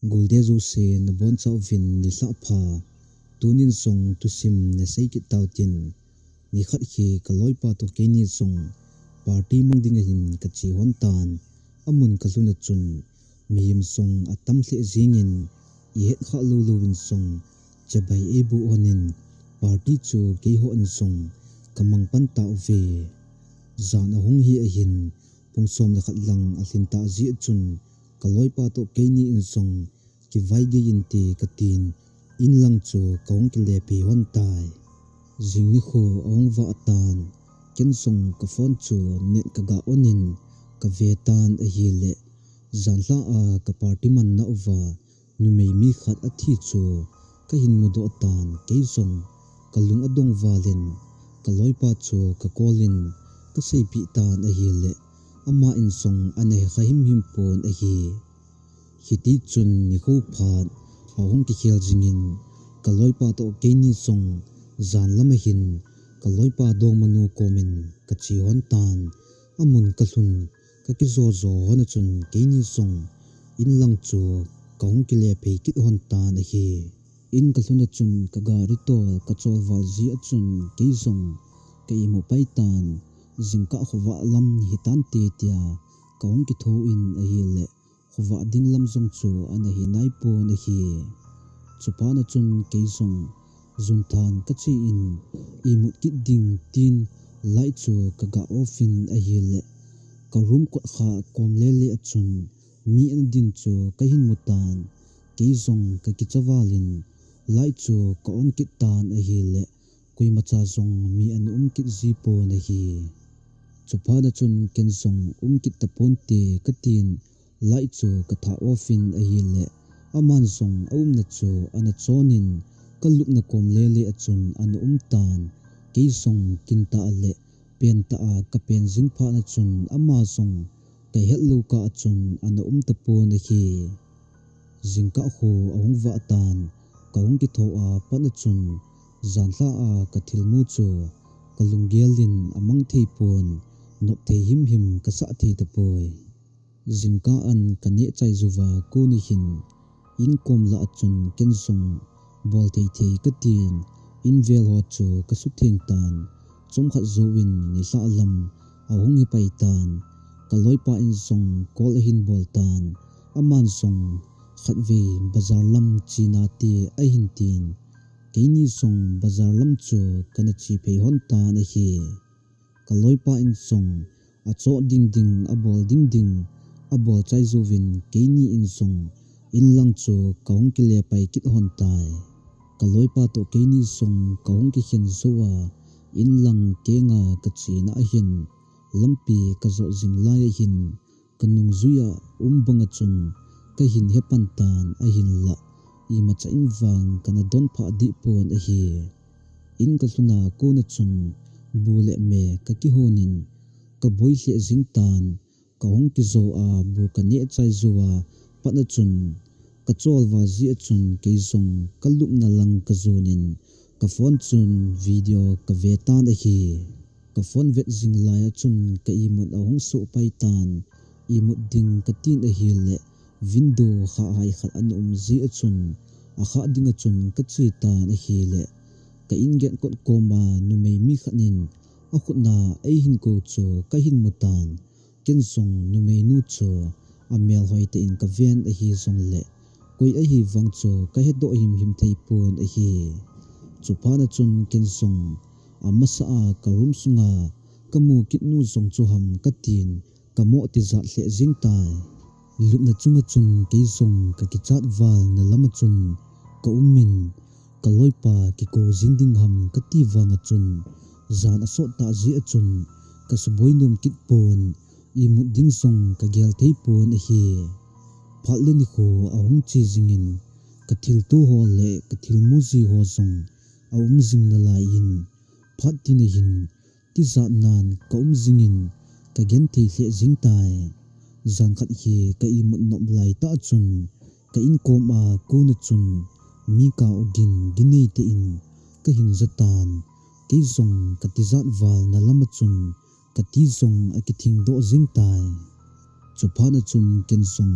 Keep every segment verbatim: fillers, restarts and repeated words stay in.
Golde jouse nabonchauvin nilhah pha. Tunin jong thusim nasei kit tautin. Nikhat hi kaloipa toh keini jong party mang dinga hin kache lhon tan. Amun kalhun a chun mihem jong atam lheh jengin, ihet khah lou louvin jong chibai eiboh lhonin, party chu keihon jong kamang pan tauve. Jan ahung hi ahin, pung som le khat lang alhin tah jeh chun, kaloipa toh keini in jong kivai gei inte katin, in lang chu kahung kile phei lhon tai. Jing nikho ahung vah tan, ken jong kaphone chu net kaga onin kave tan ahile, janhi a kaparty manna uva numei mi khat athi chu kahin mudoh tan, kei jong kalung adong valin kaloipa chu kacall in kaseipeh tan ahile, aman jong ana hekha himhim pon ahi. Hitichun nikho phat ahung kikhel jingin, kaloipa toh keini jong jan lam ahin kaloipa dongmanu komin kache lhon tan. Amun kalhun kakijo jo lhon a chun keini jong in lang chu kahung kile phei kit lhon tan ahi. In kalhun a chun kagari toh kachol val jeh a chun kei jong ka imu pai tan, jingkah khovah lam hitante tia kahung kithou in ahile, khovah ding lam jong chu ana hi naipon ahi. Chuphat a chun kei jong junthan kache in imut kit ding tin light chu kaga off in ahile, ka room kot kha kom lele a chun mi ana din chu kahin mu tan, kei jong kakicha valin light chu ka on kit tan ahile, koimacha jong mi ana um kit jipon ahi. Chuphat a chun ken jong um kit taponte katin, light chu katha off in ahile, aman jong aumna chu ana chonin, kalupna kom lele a chun ana um tan, kei jong kintah le pentah a kapen jing phat a chun ama jong kahet lou kah a chun ana um tapon ahi. Jingkah kho ahung vah tan, kahung kithou a pat a chun janhi a kathilmu chu kalunggel in amang theipon, nop thei himhim kasah thei tapoi. Jingkah an kaneh chai jouva kon ahin, in kom lah a chun ken jong bol thei thei katin, in vel ho chu kasutheng tan, chomkhat jouvin nilhah lam ahung hipai tan, kaloipa in jong call ahin bol tan, aman jong khatvei bazar lam chena te ahin tin, keini jong bazar lam chu kana che phei lhon tan ahi. Kaloipa in jong achoh ding ding, abol ding ding abol chai jouvin keini in jong in lang chu kahung kile pai kit lhon tai. Kaloipa toh keini jong kahung kikhen jouva in lang kenga kachena ahin, lampi kajot jing lai ahin, kanungjui a um bang a chun kahin hepan tan ahinlah, imacha in vang kana donphah dehpon ahi. In kalhun a kon a chun bu le me kakihonin kaboi lheh jing tan, kahung kijo a bu kaneh chai jouva pat a chun kachol val jeh a chun kei jong kalupna lang kajonin kaphone chun video kave tan ahi. Kaphone vet jing lai a chun ka imut ahung soh pai tan, imut ding katin ahile, window khahhai khat ana um jeh a chun, akhah ding a chun kache tan ahile, ka in genkot koma numei mi khat in akhut a eihin kou chu kahin mu tan, ken jong numeinu chu amel hoitah in kaven ahijongle, koi ahivang chu kahedoh himhim theipon ahi. Chuphat a chun ken jong amasa a ka room sunga kamu kitnu jong chu ham katin, kamoh tijat lheh jing tai. Lupna chunga chun kei jong kakichat valna lam a chun kaumin, kaloipa kikou jing ding ham kati vang a chun, jan asot tah jeh a chun kasuboi nom kit pon, imut ding jong kagel theipon ahi. Phat le nikho ahung che jingin, kathilto ho le kathilmu ji ho jong aum jing nalaiyin, phat tin ahin tijatnan kaum jingin kagenthei lheh jing tai. Jan khat hi ka imut nop laitah a chun ka inkom a kon a chun mi ka ogin ginei tah in kahin jatan, kei jong katijat valna lam a chun kati jong akithing doh jing tai. Chuphat a chun ken jong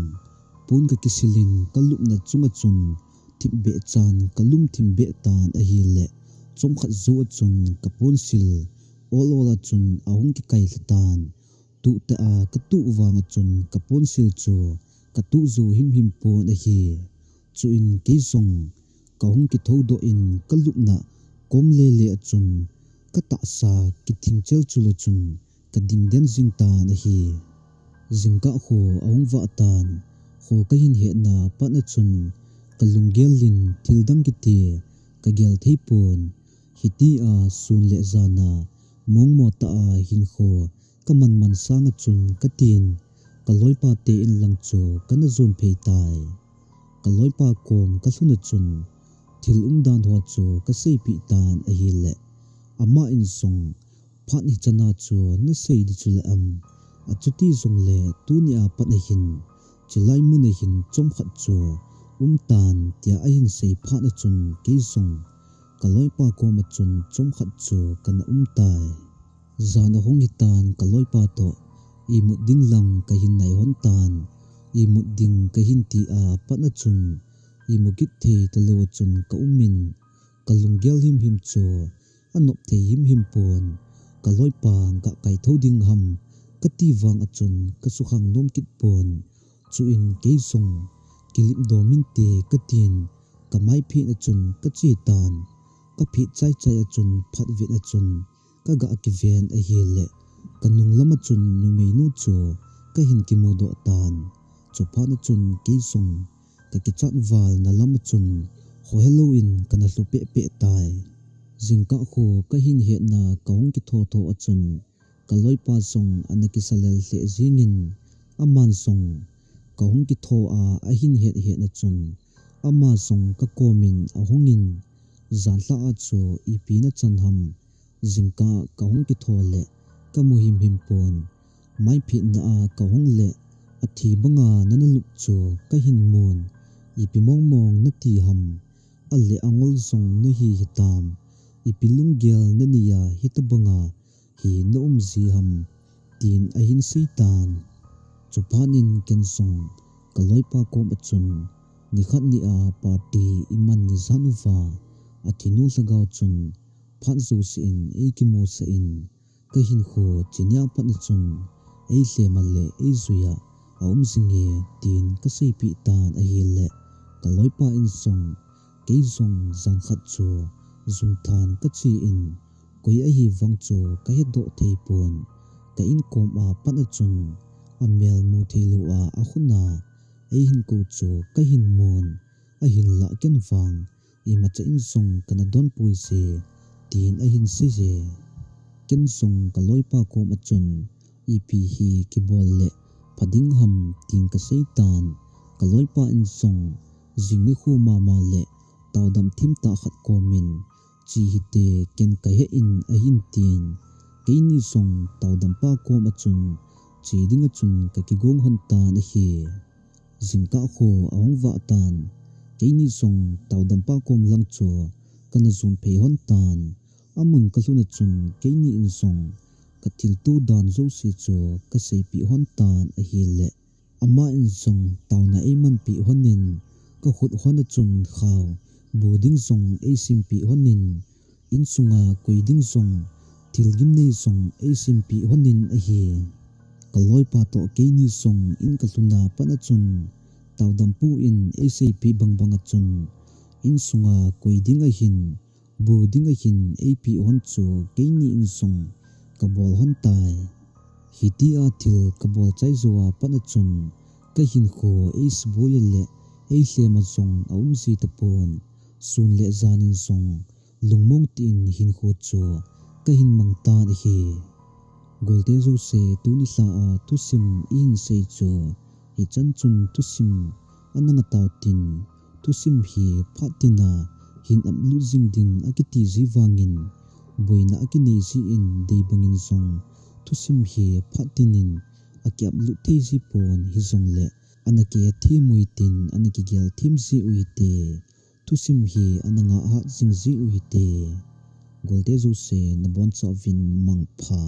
Pon kakisilin kalupna chunga chun thipbeh chan kalum thimbeh tan ahile, chomkhat jou a chun kaponsil ol ol a chun ahung kikai lha tan. Tuhtah a katuh vang a chun kaponsil chu katuh jou himhim pon ahi. Chuin kei jong kahung kithoudoh in kalupna kom lele a chun katahsa kithing chelchul a chun kading den jing tan ahi. Jingkah kho ahung vah tan, kho kahin hetna pat a chun kalunggel in thildang kiti kagel thei pon. Hitia sun le jan a mongmo tah a hinkho kaman man sang a chun katin, kaloipa te in lang chu kana jon phei tai. Kaloipa kom kalhun a chun thil umdan ho chu kaseipeh tan ahile, ama in jong, phat hichan a chu nasei di chu le am, achuti jongle tuni a pat ahin, chulai mun ahin chomkhat chu um tan, tia ahin sei phat a chun kei jong kaloipa kom a chun chomkhat chu kana um tai. Jan ahung hitan kaloipa toh imut ding lang kahin nai hon tan, imut ding kahin ti a pat a chun imu kit thei talou a chun kaum in, kalunggel himhim chu anop thei himhim pon. Kaloipa gah kaithou ding ham kati vang a chun kasukhang nom kit pon. Chuin kei jong kilip dom inte katin, kamai phet a chun kache tan. Kaphet chaichai a chun phatvet a chun kagah kiven ahile, kanung lam a chun numeinu chu kahin kimudoh tan. Chuphat a chun kei jong kakichat val na lam a chun khohelou in kana lhu pehpeh tai. Jingkah kho kahin hetna kahung kitho tho a chun kaloipa jong ana kisa lel lheh jingin, aman jong kahung kitho a ahin het het na chun ama jong kakom in ahung in, janlhah a chu ipi nachan ham, jingkah kahung kitho le kamu himhim pon. Maiphetna a kahung le athi banga nana lup chu kahin mun. Ipi mongmong nati ham, ale angol jong nahi hitam, ipi lunggel nanei a hitobanga hi naum ji ham, tin ahin sei tan. Chuphat in ken jong kaloipa kom a chun nikhat ni a party iman ni jan uva, athinu lhagao chun phat jouse in eikimusah in, kahinkho chunia pat a chun eilhem a le eijui a aum jinge, tin kaseipeh tan ahile, kaloipa in jong kei jong jan khat chu junthan kache in, koi ahi vang chu kahedoh thei pon. Ka inkom a pat a chun amel mu theilou a akhut a eihin kou chu kahin mun, ahinlah ken vang imacha in jong kana donpoi je, tin ahin sei je. Ken jong kaloipa kom a chun ipi hi kibol le pha ding ham, tin kasei tan. Kaloipa in jong jing nikho mama le taodam themtah khat kom in, che hite, ken kahe in, ahin tin. Keini jong taodampa kom a chun che ding a chun kakigong hon tan ahi. Jingkah kho ahung vah tan, keini jong taodampa kom lang chu kana jon phei hon tan. Amun kalhun a chun keini in jong kathilto dan jouse chu kaseipeh hon tan ahile, ama in jong taona eimanpeh hon in, kakhut hon a chun khao bu ding jong eisempeh hon in, insunga koi ding jong thil gimnei jong eisempeh hon in ahi. Kaloipa toh keini jong in kalhun a pat a chun taodampu in eiseipeh bangbang a chun insunga koi ding ahin, bu ding ahin eipeh hon chu keini in jong kabol hon tai. Hitia thil kabol chai jou a pat a chun kahinkho eisuboi a le eilhem a jong aum ji tapon. Sun le jan in jong lungmong tah in hinkho chu kahin mang tan ahi. Golte jouse, tuni lha a thusim ihin sei chu hichan chun thusim ana ngatau tin, thusim hi phat tina hin upload jing ding akiti ji vangin, boina akinei jin, deibangin jong thusim hi phat tinin aki upload thei ji pon, hijongle ana kihethem u hitin, ana kigel them ji u hite. Thusim hi ana ngah hat jing ji u hite. Golte jouse nabonchauvin mangpha.